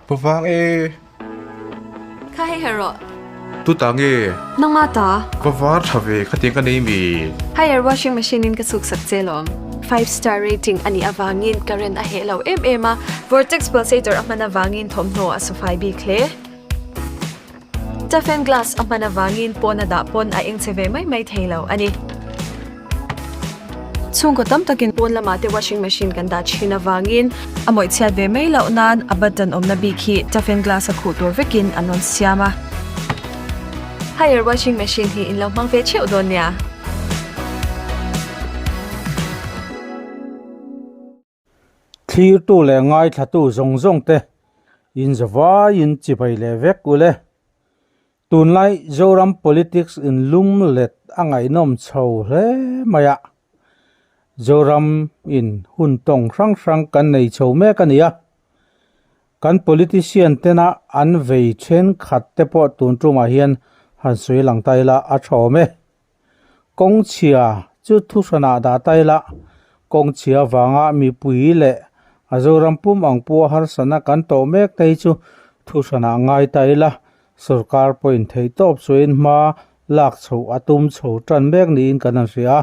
Pa vang e. Kha hei her rawh. Tu ta nge? Nangma ta. Va var tha ve khatiang ka nei mi. Haier washing machine in ka chhuk sak che lawm. Five star rating a nih avangin current a heh lo em em a, vortex pulsator a hman avangin thawmhnaw a sufai bik hle. Toughen glass a hman avangin pawn a dah pawn a eng che ve mai mai thei lo a ni. Chhungkaw tam takin pawn lamah te washing machine kan dah thin avangin a mawih chhiat ve mai loh nan a button awmna bik hi toughen glass a khuh tur vekin an rawn siam a. Haier washing machine hi in lo hmang ve theuh dawn nia. Thlirtu leh ngaithlatu zawng zawng te in zavaiin chibai leh vek u le. Tunlai Zoram politics in lum let a ngaihnawm chho hle mai a. Zoram in hun tawng hrang hrang kan nei chho mek a ni a. Kan politician tena an vei thenkhat te pawh tun tumah hian han sawi lang ta ila a tha awm e. Kawngchhia chu thuhranah dah ta ila, kawngchhia vanga mipui leh a Zoram pum ang pawh harsatna kan tawh mek te hi chu thuhranah ngai ta ila, sorkar pawhin theihtawp chuain hma lak chhoh a tum chho tan mek niin kan han hria a.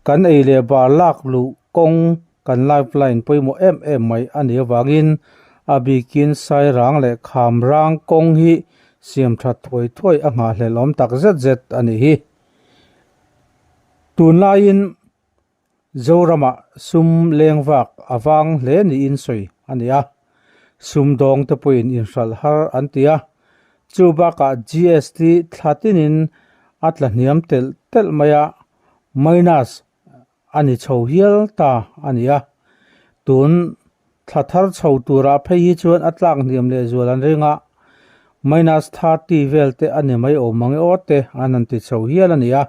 Kan ei leh bar lak luh kawng kan lifeline pawimawh em em mai a nih avangin a bikin Sairang leh Khamrang kawng hi siam that thuai thuai a nghahhlelh awm tak zet zet a nih hi. Tunlaiin Zoramah sum leng vak a vang hle niin sawi a ni a, sum dawng te pawhin inhralh har an ti a, chu bakah GST thla tinin a tla hniam telh telh mai a, minus a ni chho hial ta a ni a, tun thla thar chho turah phei hi chuan a tlak hniam leh zual an ring a, minus 30 vel te a ni mai awm ang e aw te an han ti chho hial a ni a,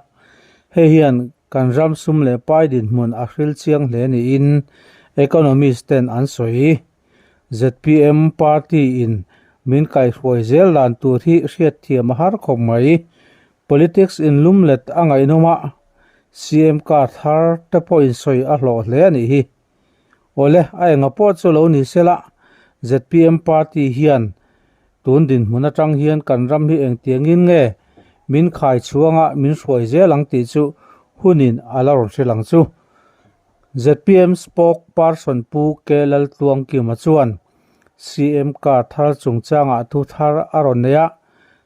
hei hian kan ram sum leh pai dinhmun a hril chiang hle niin economist ten an sawi. Zpm party in min kaihruai zel dan tur hi hriatthiam a har khawp mai. Politics inlumlet a ngaihnawm a, CM car thar te pawhin sawi a hlawh hle a nih hi. Awle, a enga pawh chu lo ni sela, zpm party hian tun dinhmun atang hian kan ram hi engtiangin nge min khai chhuanga min hruai zel ang tih chu hunin a la rawn hrilh ang chu. Zpm spokesperson Pu K Laltluangkima chuan CM car thar chungchangah thu thar a rawn nei a,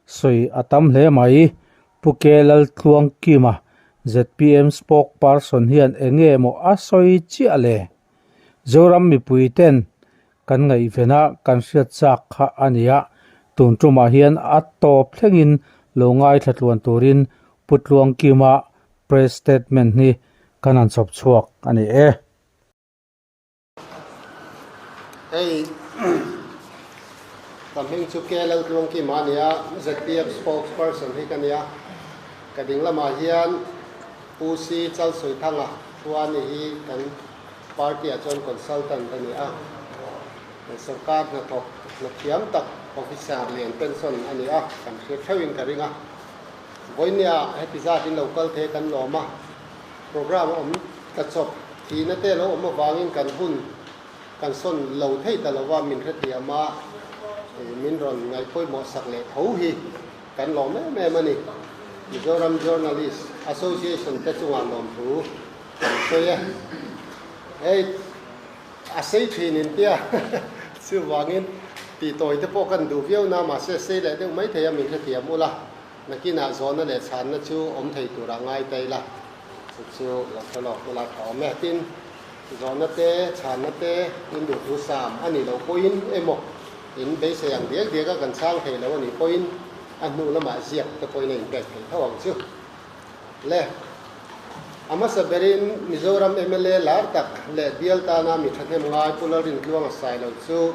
sawi a tam hle mai. Pu K Laltluangkima, zpm spokesperson hian eng nge maw a sawi chiah le? Zoram mipui ten kan ngaihven a, kan hriat chak kha a ni a, tun tumah hian a tawp thlengin lo ngaithla tluan turin Pu Tluangkima press statement hi kan han chhawp chhuak a ni e. Hei ka hming chu K Laltluangkima a ni a, zpm spokesperson hi ka ni a. Ka ding lamah hian Pu C Chalsuithanga Thuani hi kan party ah chuan consultant a ni a. Sorkar hnathawk hnathiam tak officer lian pension a ni a, kan hria theuhin ka ring a. Vawinia heti zat in lo kal thei kan lawm a, Programme awm tla chawp thihna te lo awm avangin kan hun kan sawn lo thei ta lova min hrethiam a, min rawn ngaihpawimawh sak leh tho hi kan lawm em em a ni. Mizoram Journalist Association te chungah lawmthu kan sawi e. Hei a sei thin in tia chuvangin tihtawi te pawh kan duh viau na mahse sei leh deuh mai thei a min hrethiam ula. Nakinah zawhna leh chhanna chu awm thei turah ngai ta ila, chu chu lo hre lawk ula tha awm e. Tin, zawhna te, chhanna te in duhthu sam a nih loh pawhin emaw, in beisei ang diak diaka kan chhang thei lo a nih pawhin a hnu lamah ziak te pawhin a inpek thei tho ang chu. Le, a hmasa berin Mizoram mla lar tak leh bial tana mi thahnem ngai Pu Lalrintluanga Sailo chu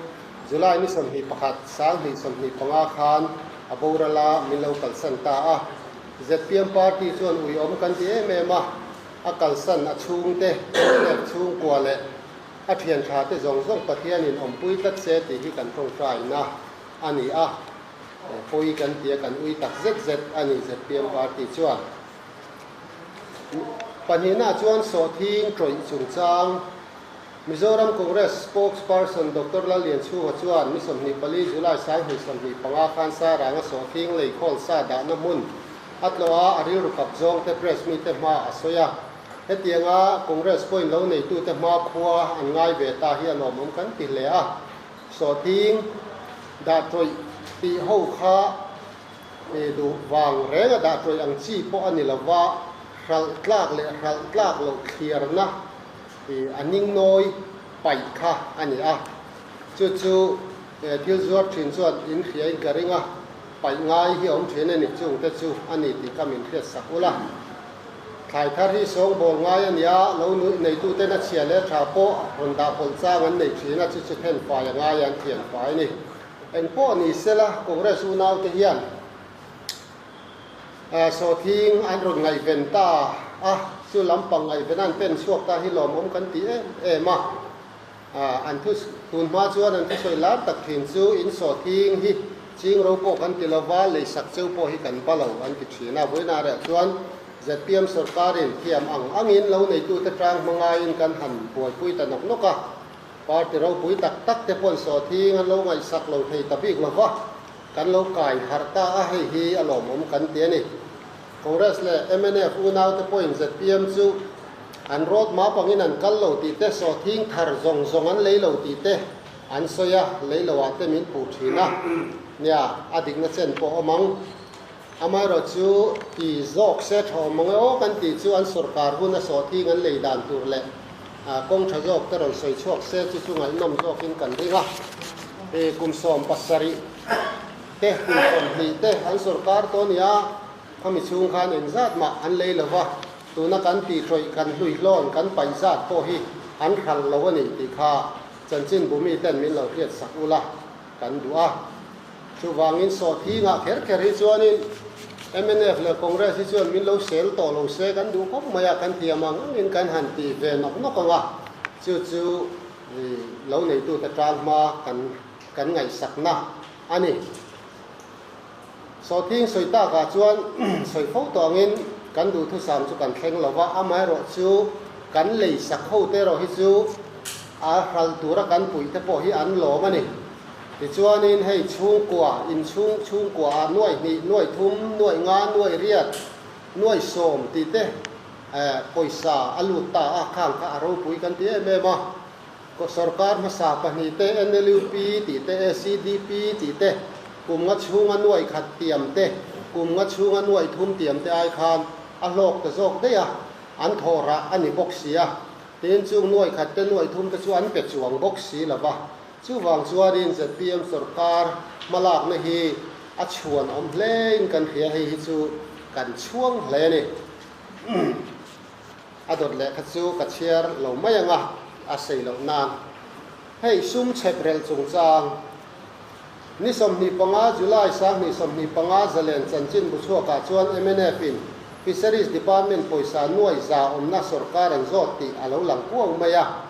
July ni 21, 2025 khan a boral a, min lo kalsan ta a. Zpm party chuan uiawm kan ti em em a, a kalsan a chhungte, leh chhungkua leh a thian tha te zawng zawng Pathianin awmpui tlat se tih hi kan tawngtaina a ni a. Pawi kan ti a, kan ui tak zet zet a ni zpm party chuan. Pahnihna chuan sawhthing tawih chungchang. Mizoram Congress Spokesperson Doctor Lallianchhunga chuan ni 24 July 2025 khan Sairanga sawhthing leikhawl sa dahna hmun a tlawh a, a rilru kap zawngte press mite hma a sawi a. Hetianga Congress point lo neitute hma khua an ngai ve ta hi a lawmawm kan ti hle a. Sawhthing dah tawih tih ho kha duh vang renga dah tawih ang chi pawh a ni lo va, hralh tlak leh hralh tlak loh thliarna a ning nawi paih kha a ni a. Chu chu thil zuar thin chuan in hriain ka ring a, paih ngai hi a awm thin a ni, chungte chu a ni tih ka min hriat sak ula. Thlai thar hi sawngbawl ngai a nia, lo neituten a chhia leh tha pawh rawn dah pawlh chang an nei thin a, chu chu then fai a ngai a, an thian fai a ni. Eng pawh ni sela, Congress unaute hian sawhthing an rawn ngaihven ta a, chu lampang ngaihven an pen chhuak ta hi lawmawm kan ti em em a. An thu tun hma chuan an thusawi lar tak thin chu in sawhthing hi ching ro pawh kan ti lova, leisak cheu pawh hi kan ba lo an ti thin a. Vawiinah reh chuan zpm sorkarin thiam ang angin lo neitute tang hmangaiin kan han buaipui ta nawk nawk a. Party ropui tak tak te pawn sawhthing an lo ngaihsak lo thei ta bik lova, kan lo kai harh ta a, hei hi a lawmawm kan ti a ni. Congress leh mnf unaute pawhin zpm chu an road map angin an kal lo tih te, sawhthing thar zawng zawng an lei lo tih te an sawi a, lei lo ah te min puh thin a, nia a dikna chen pawh awm ang. Amaherawh chu ti zawk se tha awm ang e aw kan tih chu an sorkar huna sawhthing an lei dan tur leh kawng tha zawk te rawn sawi chhuak se chu chu ngaihnawm zawkin kan ring a. Kum 70 te kum 20 te an sorkar tawh a ni a, khami chhung khan engzat mah an lei lo va, tuna kan tihhrawih kan hluihlawn kan paih zat pawh hi an hralh lo a ni tih kha chanchinbu miten min lo hriat sak ula kan duh a. Chuvangin sawhthingah kher kher hi chuanin mnf leh Congress hi chuan min lo sel tawh lo se kan duh khawp mai a, kan thiam ang angin kan han ti ve nawk nawk ang a, chu chu lo neitute tan hma kan kan ngaihsakna a ni. Sawhthing sawi takah chuan sawi fo tawh angin kan duhthusam chu kan thleng lo va, amaherawhchu kan leisak hote erawh hi chu a hralh tura kan puihte pawh hi an lawm a ni. Tichuanin hei chhungkua, inchhung chhungkua ah nuaih hnih, nuaih thum, nuaih nga, nuaih riat, nuaih sawm tih te pawisa a lut ta a, khang kha a ropui kan ti em em a. Sorkar hmasa pahnih te, NLUP tih te, ACDP tih te, kum nga chhunga nuaih khat tiam te, kum nga chhunga nuaih thum tiam te ai khan a hlawk ta zawk daih a, an thawh rah a ni bawk si a. Tin, chung nuaih khat te, nuaih thum te chu an pe chuang bawk si lo va. Chuvang chuanin zpm sorkar hmalakna hi a chhuan awm hlein kan hria, hei hi chu kan chhuang hle a ni. A dawt leh kha chu ka chhiar lo mai ang a, a sei loh nan. Hei sum chhep relh chungchang ni 25 July 2025 zalen chanchin bu chhuakah chuan mnf in Fisheries Department pawisa nuai za awmna sorkar an zawt tih a lo lang kuau mai a,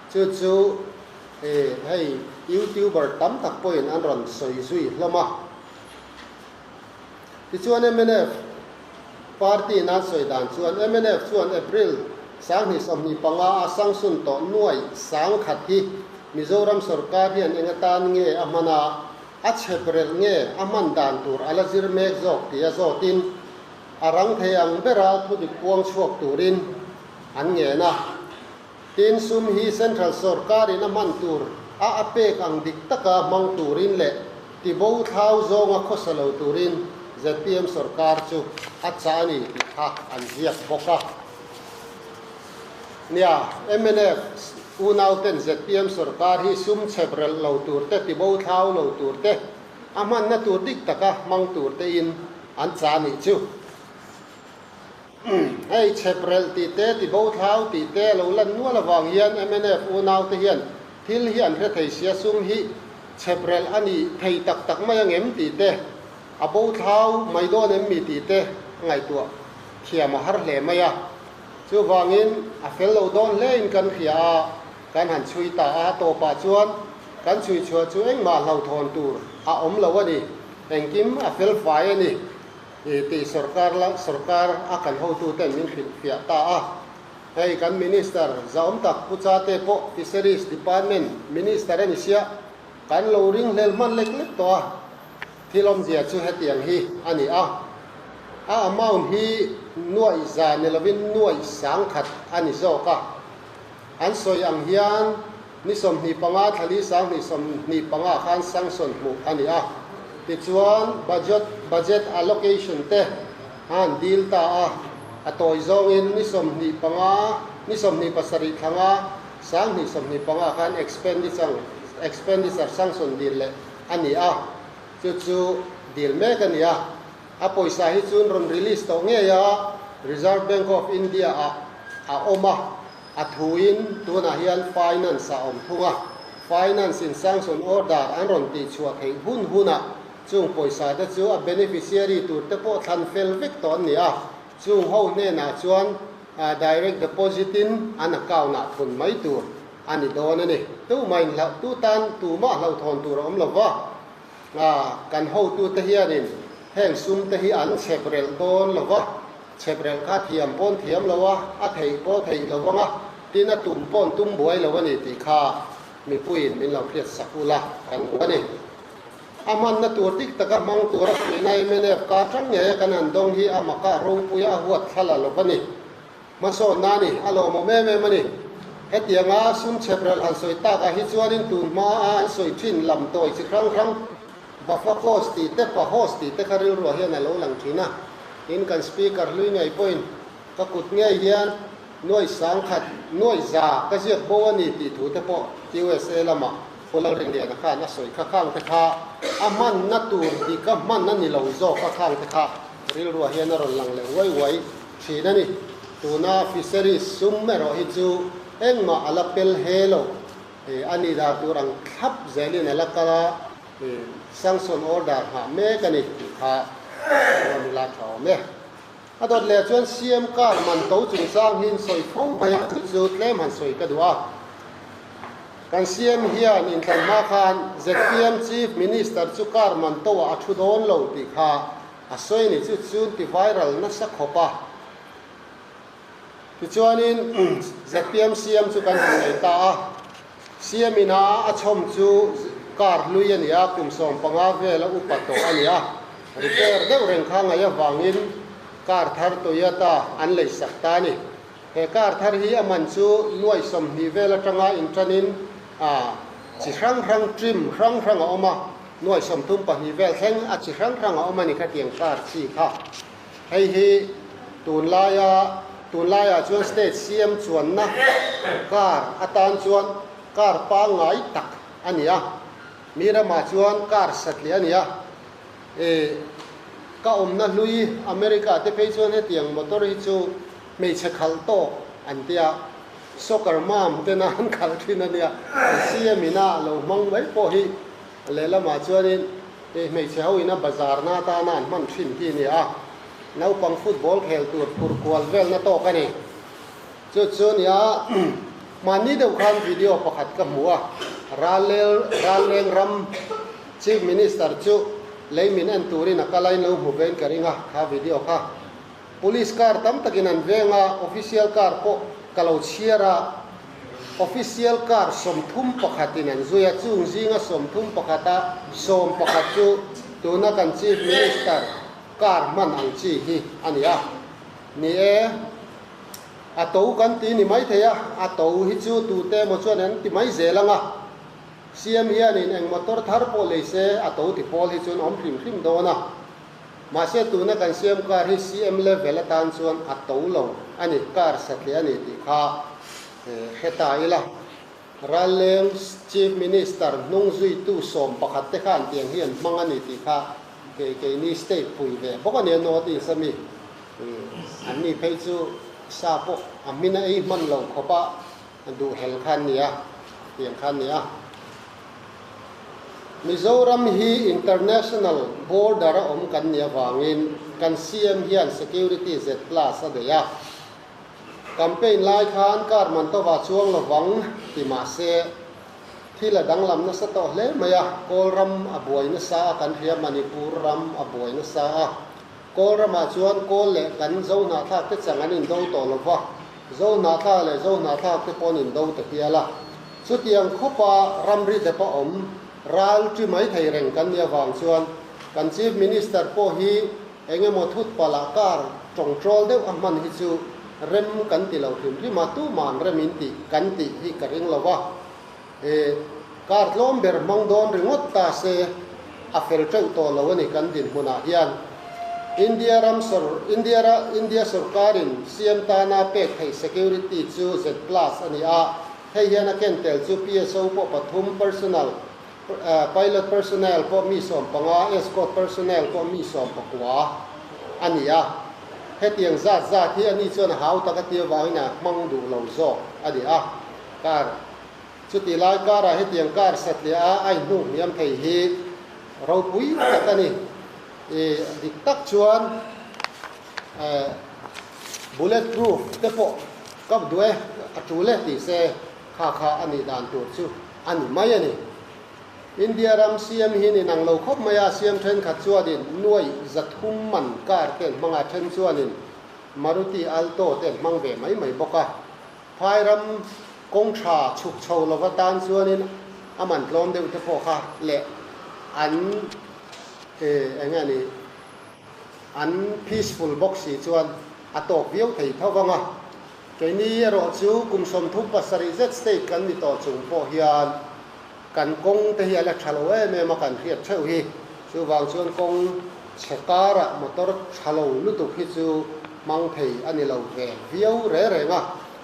chu chu He hei youtuber tam tak pawhin an rawn sawi zui hlawm a. Tichuan mnf party in an sawi dan chuan mnf chuan April 2025 a sanction tawh nuai 10,000 hi Mizoram sorkar hian eng atan nge a hman a, a chhep relh nge a hman dan tur a la zir mek zawk tia zawtin a rang thei ang bera thudik puang chhuak turin an ngen a. Tin, sum hi Central sorkarin a hman tur a a pek ang dik taka hmang turin leh tibo thlau zawnga khawsa lo turin zpm sorkar chu a chah a ni tih kha an ziak bawk a. Nia, mnf unauten zpm sorkar hi sum chhep relh lo tur te, tibo thlau lo tur te, a hmanna tur dik taka hmang tur tein an chah a nih chu. Hei chheprelh tih te, tibo thlau tih te a lo lan nual avang hian mnf unaute hian thil hi an hre thei sia, sum hi chheprelh a ni thei tak tak mai angem tih te, a bo thlau mai dawn em mi tih te ngaihtuah thiam a har hle mai a. Chuvangin a fel lo dawn hlein kan hria a, kan han chhui ta a, tawpah chuan kan chhui chhuah chu engmah hlauhthawn tur a awm lo a ni, engkim a fel fai a ni. Tih sorkar la sorkar a kan hotuten min hrilhfiah ta a. Hei kan Minister zahawm tak Pu Chate pawh Fisheries Department Minister a ni sia, kan lo ringhlel hman lek lek tawh a. Thil awmzia chu hetiang hi a ni a, a amount hi nuaih za ni lovin nuaih sangkhat a ni zawk a. An sawi ang hian ni 25 thlali 2025 khan sanction hmuh a ni a. Tichuan budget budget allocation te an dil ta a, a tawi zawngin ni 25 ni 27 thlanga 2025 khan expenditure expenditure sanction dil leh a ni a, chu chu dil mek a ni a. A pawisa hi chuan rawn release tawh ngei a, Reserve Bank of India ah a awm a, a thuin tunah hian Finance ah a awm thung a, Finance in sanction order an rawn tihchhuah theih hun hunah chung pawisa te chu a beneficiary tur te pawh thlan fel vek tawh an ni a, chung ho hnenah chuan direct deposit in an account ah thun mai tur a ni dawn a ni. Tumah inhlauh tu tan tumah hlauhthawn tur a awm lo va. A, kan hotute hianin heng sumte hi an chhep relh dawn lo va, chhep relh kha thiam pawn thiam lo a, a theih pawh theih lo vang a, tin a tum pawn tum buai lo a ni tih kha mipuiin min lo hriat sak ula kan duh a ni. A hmanna tur dik taka hmang tura fuihna mnf ka tang ngei a kan han dawng hi a maka ropuia a huat thla la lo va ni. Hmasawnna a ni, a lawmawm em em a ni. Hetianga sum chheprelh han sawi takah hi chuanin tun hmaa an sawi thin lam tawi chi hrang hrang, Bafakos tih te, Pahos tih te kha rilruah hian a lo lang thin a. Tin, kan Speaker hlui ngei pawhin ka kut ngei hian nuai sangkhat, nuai za ka ziak bo a ni tih thu te pawh USA lamah Pu Lalrinliana khan a sawi kha khang te kha a hmanna tur dika hman a ni lo zawk a khang te kha rilruah hian a rawn lang leh uai uai thin a ni. Tuna fisheries sum erawh hi chu engmah a la pel he lo. A ni dar tur ang thlap zelin a la kal a, sanction order nghah mek a ni tih kha rawn ila tha awm e. A dawt leh chuan CM car man to chungchang hi in sawi fo mai a, chu chu tlem han sawi ka duh a. Kan CM hian inthlan hma khan zpm Chief Minister chu car man to ah a thu dawn lo tih kha A sawi ni chu chun ti viral nasa khawp a. Tichuanin zpm CM chu kan han nei ta a. CM in a a chhawm chu car hlui a ni a, kum 15 vel a upa tawh a ni a. Repair deuh reng kha ngaih avangin car thar Toyota an lei sak ta a ni. He car thar hi a man chu nuai 20 vel atanga intanin a chi hrang hrang trim hrang hrang a awm a. Nuai 32 vel thleng a chi hrang hrang a awm a ni khatiang car chi kha. Hei hi tunlaia tunlaiah chuan state CM chuanna car atan chuan car pangngai tak a ni a. Mi ramah chuan car satliah a ni a. E ka awmna hlui America te phei chuan hetiang motor hi chu hmeichhe khalh tawk an tia. Soccer mom tena an khalh thin a nia. CM ina lo hmang mai pawh hi Lehlamah chuanin hei hmeichhe ho ina bazar na atana an hman thin hi a ni a, naupang football khel tur phur kual velna tawk a ni. Chu chu a nia, hmanni deuh khan video pakhat ka hmu a, Rallel Ralleng ram Chief Minister chu lei min en turin a kal a, in lo hmu vein ka ring a, kha video kha. Police car tam takin an veng a, official car pawh ka lo chhiar a, official car 31 in an zui a, chung zinga 31 a 11 chu tuna kan Chief Minister car hman ang chi hi a ni a. Ni e, a to kan ti ni mai thei a, a to hi chu tute emaw chuan an ti mai zel ang a, CM hianin eng motor thar pawh lei se a to ti pawl hi chuan awm hrim hrim dawn a. Mahse tuna kan CM car hi CM level atan chuan a to lo a ni, car satliah a ni tih kha hre ta ila. Ralleng Chief Minister hnung zuitu 11 te khan tiang hi an hmang a ni tih kha kei keini state pui ve bawk a nia North East a mi an ni phei chu sa pawh a hmin a ei hman lo khawp a duh hel kha an ni a, tiang kha an ni a. Mizoram hi international border a awm kan nih avangin kan CM hian security Z plus a nei a. Campaign lai khan car man tova chuang lovang ti mah se thil a danglam nasa tawh hle mai a, Kawl ram a buai nasa a kan hria, Manipur ram a buai nasa a. Kawl ramah chuan Kawl leh kan Zohnahthlak te chang an indo tawh lova. Zohnahthlak leh Zohnahthlak te pawh an indo ta hial a. Chutiang khawpa ramri depa awm ral ṭi mai thei reng kan nih avang chuan kan Chief Minister pawh hi eng emaw thut palh ah car tawngṭawl deuh a hman hi chu rem kan ti lo hrim hrim a, tuman rem in tih kan tih hi ka ring lo va. E, car tlawm ber hmang dawn ringawt ta se a fel teuh tawh lo a ni kan dinhmunah hian. India ram sawr India ra India sawrkarin CM tana pek theih security chu Z plus a ni a, hei hian a ken tel chu PSO pawh pathum personal pilot personnel pawh mi 15, escort personnel pawh mi 19 a ni a. Hetiang zat zat hi ani chuan a hau tak a ti avangin a hmang duh lo zawk a ni a. Kar Chutih lai karah hetiang kar satliah a a inhnuk hniam thei hi ropui tak a ni. I dik tak chuan bullet proof te pawh ka duh e, a tul e tih se kha kha a nih dan tur chu a ni mai a ni. India ram CM hi ni nang lo khawp mai a, CM thenkhat chuanin nuai 300 man kar te an hmang a, then chuanin Maruti Alto te an hmang ve mai mai bawk a. Phai ram kawng tha chhuk chho lova tan chuanin a man tlawm deuh te pawh kha leh an eng nge ni an peaceful bawk si chuan a tawk viau thei tho vang a. Keini erawh chu kum 37 zet state kan ni tawh chung pawh hian kan kawng te hi a la tha lo em em a kan hriat theuh hi. Chuvang chuan kawng chhe karah motor tha lo lutuk hi chu hmang thei a ni lo ve viau re reng a,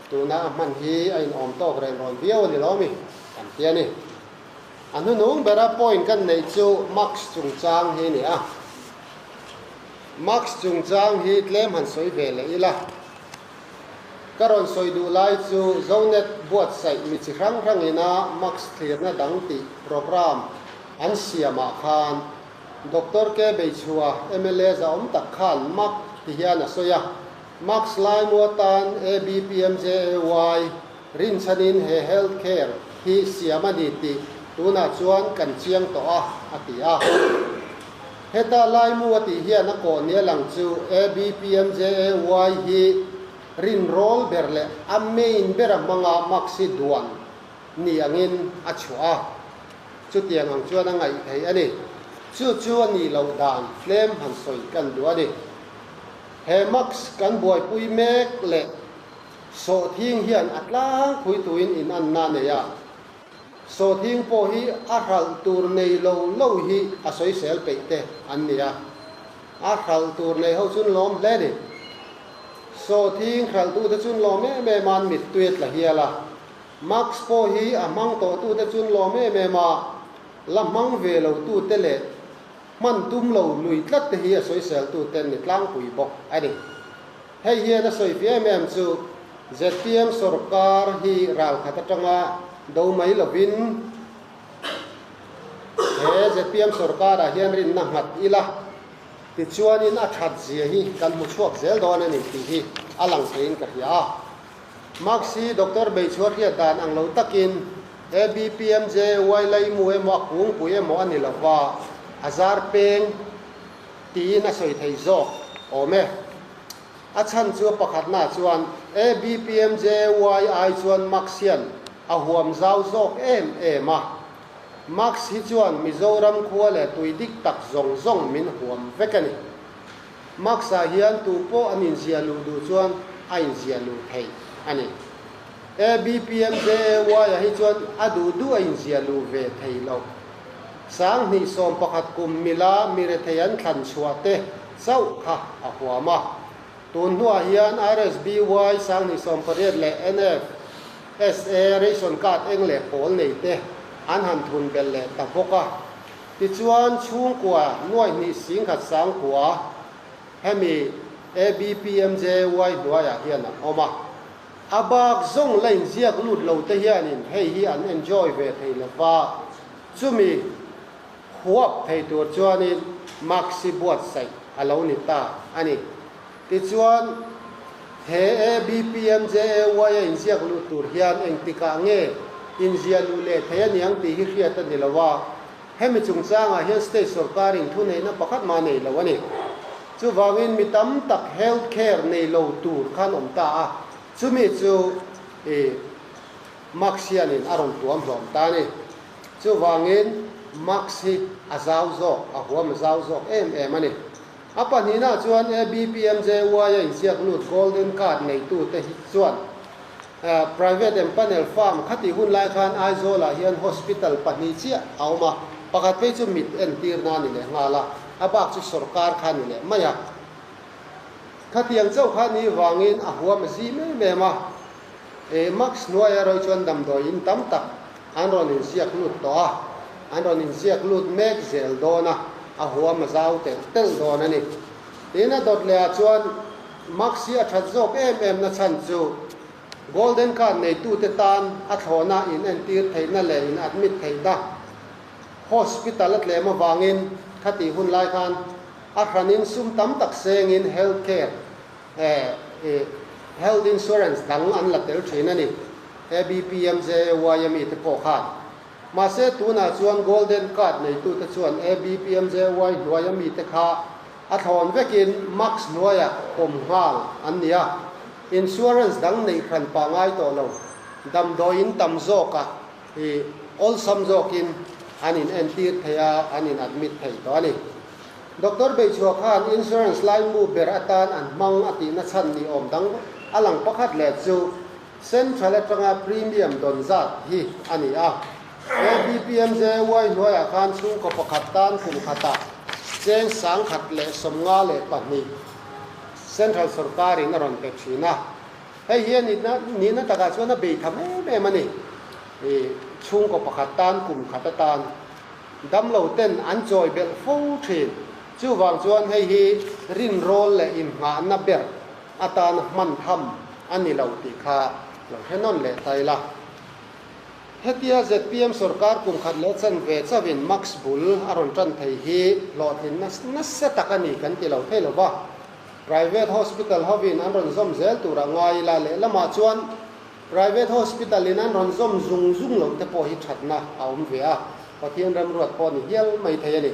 tuna a hman hi a inawm tawk reng rawn viau a ni lo mi kan ti a ni. A hnunung bera point kan neih chu mask chungchang hi a ni a. Mask chungchang hi tlem han sawi ve leh ila. Ka rawn sawi duh lai chu Zonet buatsaih mi chi hrang hrangina mask thlirna dang tih programme an siamah khan Doctor K Beichhua, mla zahawm tak khan mak ti hian a sawi a, Mask laimu atan ABPMJAY rinchhanin he health care hi siam a ni tih tunah chuan kan chiang tawh a, a ti a. Heta laimu a tih hian a kawh nia lang chu ABPMJAY hi rinrawl ber leh a main bera hmanga mask hi duan ni angin a chhuah a, chutiang ang chuan a ngaih theih a ni. Chu chu a nih loh dan tlem han sawi kan duh a ni. He mask kan buaipui mek leh sawhthing hian a tlangpui tuin inanna a nei a. Sawhthing pawh hi a hralh tur nei lo lo hi a sawisel peih te an ni a. A hralh tur nei ho chun lawm hle ni. Sawhthing hralhtute chun lawm em em a, an mittui a tla hial a. Mask pawh hi a hmang tawhtute chun lawm em em a, la hmang ve lotute leh hman tum lo lui tlat te hi a sawiseltute an ni tlangpui bawk a ni. Hei hian a sawi fih em em chu zpm sorkar hi ralkhat atanga do mai lovin he zpm sorkarah hian rinna nghat ila tichuanin a that zia hi kan hmu chhuak zel dawn a ni tih hi a lang theiin ka hria a. Mask hi Doctor Beichhuar hriat dan ang lo takin ABPMJ Wailaimu emaw a kungpui emaw a ni lo va, a zar peng tiin a sawi thei zawk awm e. A chhan chu a pakhatnaah chuan ABPMJY chuan Mask hian a huam zau zawk em em a. Mask hi chuan Mizoram khua leh tui dik tak zawng zawng min huam vek a ni. Mask-ah hian tu pawh an inziah luh duh chuan a inziah luh theih a ni. ABPMJAY-ah hi chuan a duh duh a inziah luh ve thei lo. 2011 kum mila mi rethei an thlan chhuah te chauh kha a huam a. Tun hnuah hian RSBY 2018 leh NFSA ration card eng leh pawl nei te an han thun belh leh ta bawk a. Tichuan, chhungkua nuaihnih singkhat sangkua hemi ABPMJY hnuaiah hian an awm a. A bak zawng la inziak lut lo te hianin hei hi an enjoy ve thei lo va, chumi huap thei tur chuanin Maxi buatsaih a lo ni ta a ni. Tichuan, he ABPMJAY a inziak lut tur hian engtikah nge inziah luh leh thei a niang tih hi hriat a ni lo a, hemi chungchangah hian state sorkarin thuneihna pakhat mah nei lo a ni. Chuvangin mi tam tak health care nei lo tur khan awm ta a, Chumi chu i Max hianin a rawn tuam hlawm ta a ni. Chuvangin Max hi a zau zawk, a huam a zau zawk em em a ni. A pahnihna chuan ABPMJY a inziak lut Golden Card neitute hi chuan Private empanel farm khatih hun lai khan Aizawlah hian hospital pahnih chiah a awm a, pakhat phei chu mit entirna a ni leh nghal a, a bak chu sorkar kha a ni leh mai a. Khatiang chauh kha ni vangin a huam a zim em em a, Max hnuaia rawih chuan damdawi in tam tak an rawn inziak lut tawh a, an rawn inziak lut mek zel dawn a, a huam a zau telh telh dawn a ni. Tin, a dawt lehah chuan Max hi a that zawk em em na chhan chu Golden Card neitute tan a thlawhna in entir theihna leh in admit theihna hospital a tlem avangin khatih hun lai khan a hranin sum tam tak sengin health care health insurance dang an la tel thin a ni. ABPMJAY a mite pawh khan. Mahse tunah chuan Golden Card neitute chuan ABPMJY hnuaia mite kha a thlawn vekin max hnuaia pawm nghal an ni a, insurance dang neih hran pah ngai tawh lo, damdawiin tam zawkah i awlsam zawkin an in entir thei a, an in admit thei tawh a ni. Doctor Beichhua khan insurance laimu ber atan an hmang a tihna chhan ni awm dang a lang pakhat leh chu Central atanga premium dawn zat hi a ni a. ABPMJY hnuaiah khan chhungkaw pakhat tan kum khatah cheng 132 Central sorkarin a rawn pe thin a. Hei hi a nihna takah chuan a bei tham em em a ni. Chhungkaw pakhat tan kum khat atan damlo ten an chawi belh fo thin. Chuvang chuan hei hi rinrawl leh inngahna ber atana hman tham a ni lo tih kha lo hre nawn leh ta ila. Hetia zpm sorkar kum khat leh chanve chauhin Max bul a rawn tan thei hi hlawhtlinna nasa tak a ni kan ti lo thei lo va. Private hospital hovin an rawn zawm zel turah ngai ila lehlamah chuan private hospital in an rawn zawm zung zung loh te pawh hi thatna a awm ve a, Pathian remruat pawh ni hial mai thei a ni.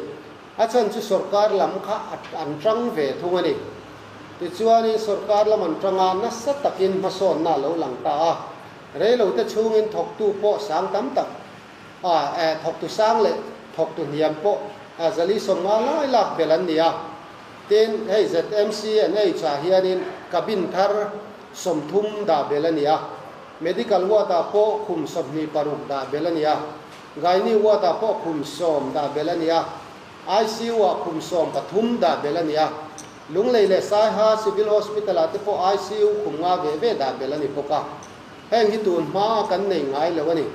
A chhan chu sorkar lam kha an tang ve thung a ni. Tichuanin sorkar lam an tanga nasa takin hmasawnna a lo lang ta a. Reilote chhungin thawktu pawh sang tam tak, a thawktu sang leh thawktu hniam pawh zali 50 lai lak belh an ni a. Tin, hei ZMC and H ah hianin cabin thar 30 dah belh a ni a. Medical ward ah pawh khum 26 dah belh a ni a. Gynae ward ah pawh khum 10 dah belh a ni a, ICU ah khum 13 dah belh a ni a, Lunglei leh Saiha Civil Hospital ah te pawh ICU khum 5 ve ve dah belh a ni bawk a. Heng hi tun hma kan nei ngai lo a ni.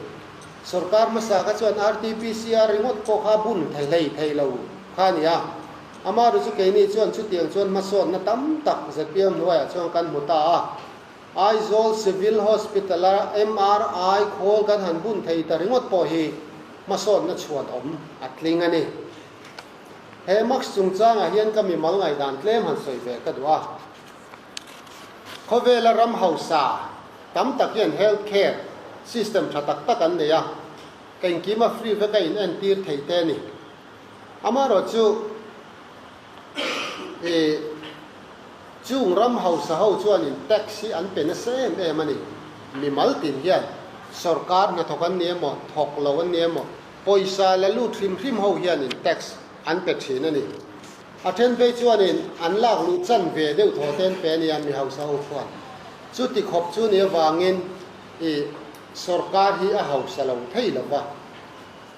Sorkar hmasa kha chuan RTPCR ringawt pawh kha bun the hlei thei lo kha a ni a. Amaherawhchu chu keini chuan chutiang chuan hmasawnna tam tak zpm hnuaiah chuan kan hmu ta a. Aizawl Civil Hospital-a MRI khawl kan han bun thei ta ringawt pawh hi hmasawnna chhuan awm a tling a ni. He mask chungchangah hian ka mimal ngaihdan tlem han sawi ve ka duh a. Khawvela ram hausa tam tak hian health care system tha tak tak an nei a, engkima free veka in entir thei te a ni. Amaherawhchu i. Chung ram hausa ho chuanin tax hi an pe nasa em em a ni. Mimal tin hian sorkar hnathawk an ni emaw, thawk lo an ni emaw, pawisa la lut hrim hrim ho hianin tax an pe thin a ni. A then phei chuanin an lak luh chan ve deuh thaw te an pe a nia mi hausa ho khuan. Chuti khawp chu ni avangin i sorkar hi a hausa lo thei lo va.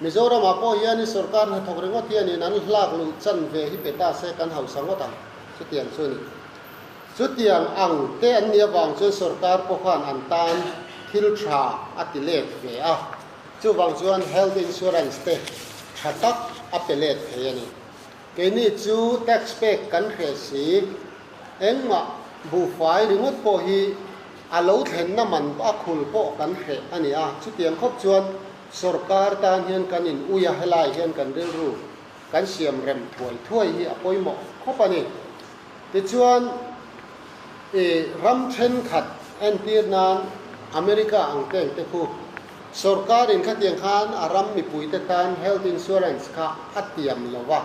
Mizoramah pawh hianin sorkar hnathawk ringawt hianin an hlak luh chan ve hi pe ta se kan hausa ngawt ang, chutiang chu a ni. Chutiang ang te an nih avang chuan sorkar pawh khan an tan thil tha a ti let ve a, chuvang chuan health insurance te tha tak a pe let thei a ni. Keini chu tax pek kan hreh si, engmah buhfai ringawt pawh hi a lo thlenna man a khul pawh kan hreh a ni a, chutiang khawp chuan Sorkar tan hian kan in ui a, helai hian kan rilru kan siam rem thuai thuai hi a pawimawh khawp a ni. Tichuan, i ram thenkhat entir nan America ang te ang te khu sorkar in khatiang khan a ram mipui te tan health insurance kha a tiam lo va.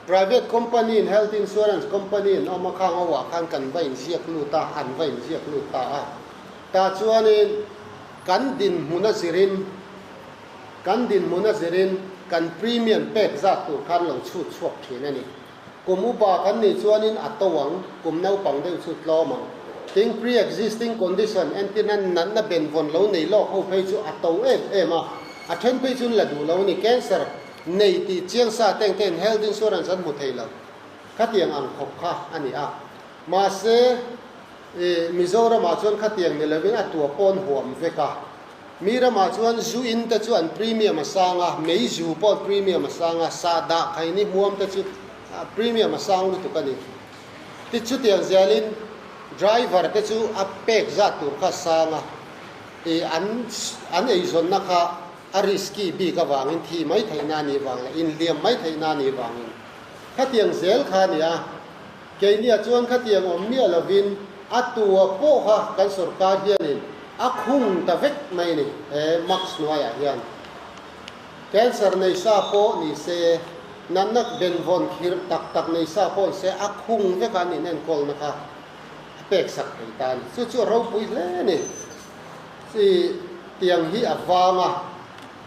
Private company in health insurance company in awm a khang ho ah khan kan va inziak lut a, an va inziak lut ta a. Tah chuanin kan dinhmun a zirin kan dinhmun a zirin kan premium pek zat tur khan lo chhut chhuak thin a ni. Kum upa kan nih chuanin a to ang, kum naupang deuh chu tlawm ang. Tin, pre-existing condition entirna natna benvawn lo nei lawk ho phei chu a to em em a, a then phei chuan la duh lo a ni. Cancer nei tih chiang sa teng tein health insurance an hmu thei lo. Khatiang ang khawp kha a ni a. Mahse, Mizoramah chuan khatiang ni lovin a tua pawn huam vek a. Mi ramah chuan zu in te chu an premium a sang a, mei zu pawh premium a sang a, sah dah khaini hmuam te chu premium a sang lutuk a ni. Ti chutiang zelin driver te chu a pek zat tur kha a sang a, ih an an eizawnna kha a risky bik avangin thi mai theihna a nih vang leh inhliam mai theihna a nih vangin khatiang zel kha a ni a. Keiniah chuan khatiang awm miah lovin a tua pawh kha kan sorkar hianin a khung ta vek mai a ni he mask hnuaiah hian. Cancer nei sa pawh ni se, natna benvawn khirh tak tak nei sa pawh ni se a khung vek a an inenkawlna kha a pek sak thei ta a ni. Chu chu a ropui hle a ni. Chi tiang hi a vang a,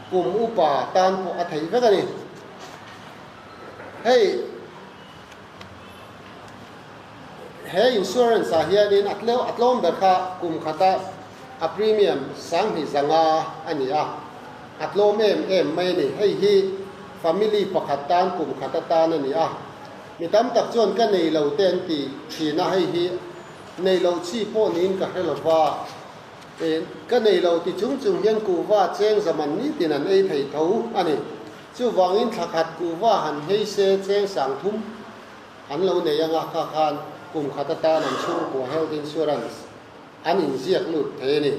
kum upa tan pawh a thei vek a ni. Hei. He insurance ah hianin a tleu a tlawm ber kha kum khata a premium 2000 a ni a, a tlawm em em mai a ni. Hei hi family pakhat tan kum khat atan a ni a, mi tam tak chuan ka nei lo te an ti thin a, hei hi nei loh chi pawh niin ka hre lo va, ka nei lo ti chung chung hian kuhva cheng zaman nitin an ei thei tho a ni. Chuvangin thla khat kuhva han hei se cheng 3000 an lo nei anga kha khan kum khat atan an chhungkua health insurance an inziak lut thei a ni.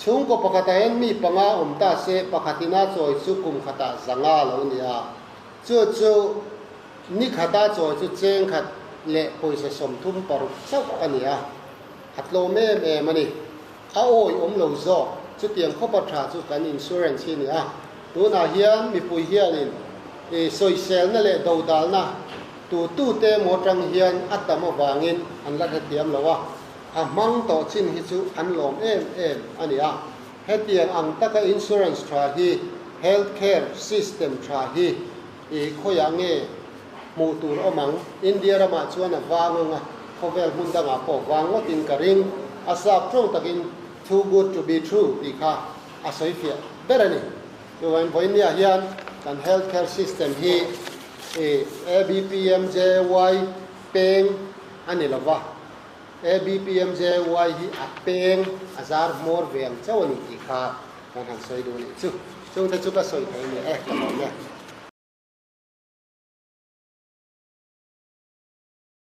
Chhungkaw pakhatah hian mi panga awm ta se pakhatin a chawi chu kum khatah 500 lo ni a, chu chu ni khata chawi chu cheng khat leh pawisa 36 chauh a ni a, a tlawm em em a ni. A awi awm lo zawk, chutiang khawpa tha chu kan insurance hi a ni a. Tunah hian mipui hianin sawiselna leh dodalna tu tute emaw atang hian a tam avangin an la hrethiam lo a, a hmang tawh chin hi chu an lawm em em a ni a. Hetiang ang taka insurance tha hi, health care system tha hi khawiah nge hmuh tur awm ang? India ramah chuan a vang ang a, khawvel hmun dangah pawh vang ngawtin ka ring. A sap tawng takin too good to be true tih kha a sawi fiah ber a ni. Chuan vawinia hian kan health care system hi ABPMJY peng a ni lova, ABPMJY hi a peng a zar hmawr ve ang chauh a ni tih kha kan han sawi duh a nih chu. Chungte chu ka sawi thei a ni e, ka lawm e.